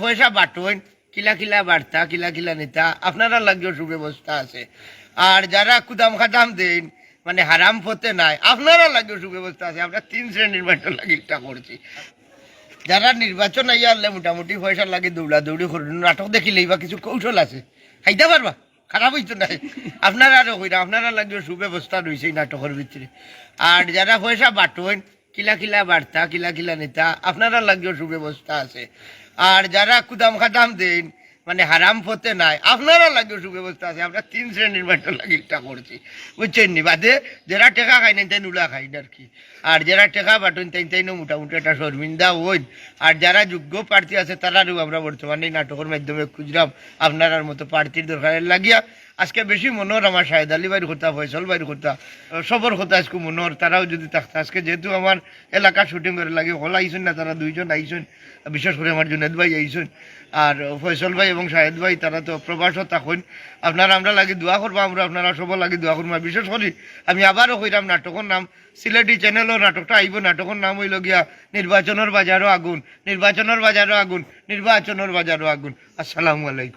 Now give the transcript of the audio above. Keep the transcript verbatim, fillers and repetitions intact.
পয়সা বাটইন, কিলা কিলা বার্তা, কিলা কিলা নেতা, আপনারার লাগিও সুব্যবস্থা আছে। আর যারা কুদাম খাদাম দেইন, মানে হারাম পথে নাই, আপনারার লাগিও সুব্যবস্থা আছে। আমরা তিন শ্রেণীর মানুষর লাগি ইটা করছি। যারা নির্বাচন আইয়া আনলে মোটামুটি পয়সার লাগি দৌড়াদৌড়ি করইন, নাটক দেখিলে ইবা কিছু কৌশল আছে, খাইতা পারবা, খারাপ অইতো নায়। আপনারারও কইরা, আপনারার লাগিও সুব্যবস্থা রইছে এই নাটকর ভিতরে। আর যারা পয়সা বাটইন, কিলা কিলা বার্তা, কিলা কিলা নেতা, আপনারার লাগিও সুব্যবস্থা আছে। আর যারা কুদাম খাদাম দেইন, মানে হারাম পথে নাই, আপনারার লাগিও সুব্যবস্থা আছে। আমরা তিন শ্রেণীর মানুষর লাগি ইটা করছি, বুঝছইন নি? বাদে যারা টেকা খাইন, তাইন উলা খাইন আর কি। আর যারা টেকা বাটইন, তাইন তাইনও মোটামুটি একটা শর্মিন্দা অইন। আর যারা যোগ্য প্রার্থী আছে, তারারও আমরা বর্তমানে এই নাটকর মাধ্যমে খুঁজরাম আপনারার মতো প্রার্থীর দরকারের লাগিয়া। আজকে বেশি মনোর আমার শাহেদ আলী ভাইর কথা, ফয়সল ভাইর কথা, সবর কথা আজকে মনোর। তারাও যদি থাকতা, আজকে যেহেতু আমার এলাকার শুটিং করার লাগি হকল আইছইন না, তারা দুইজন আইছইন, বিশেষ করি আমার জুনেদ ভাই আইছইন, আর ফয়সল ভাই এবং শাহেদ ভাই, তারা তো প্রবাসও থাকইন। আপনারা আমরার লাগি দোয়া করবা, আমরা আপনারার সবর লাগি দোয়া করমু। আর বিশেষ করি আমি আবারও কইরাম, নাটকর নাম সিলেটি চ্যানেলও নাটকটা আইবো, নাটকর নাম অইলো গিয়া নির্বাচনর বাজারো আগুন, নির্বাচনর বাজারো আগুন, নির্বাচনর বাজারো আগুন। আসসালামু আলাইকুম।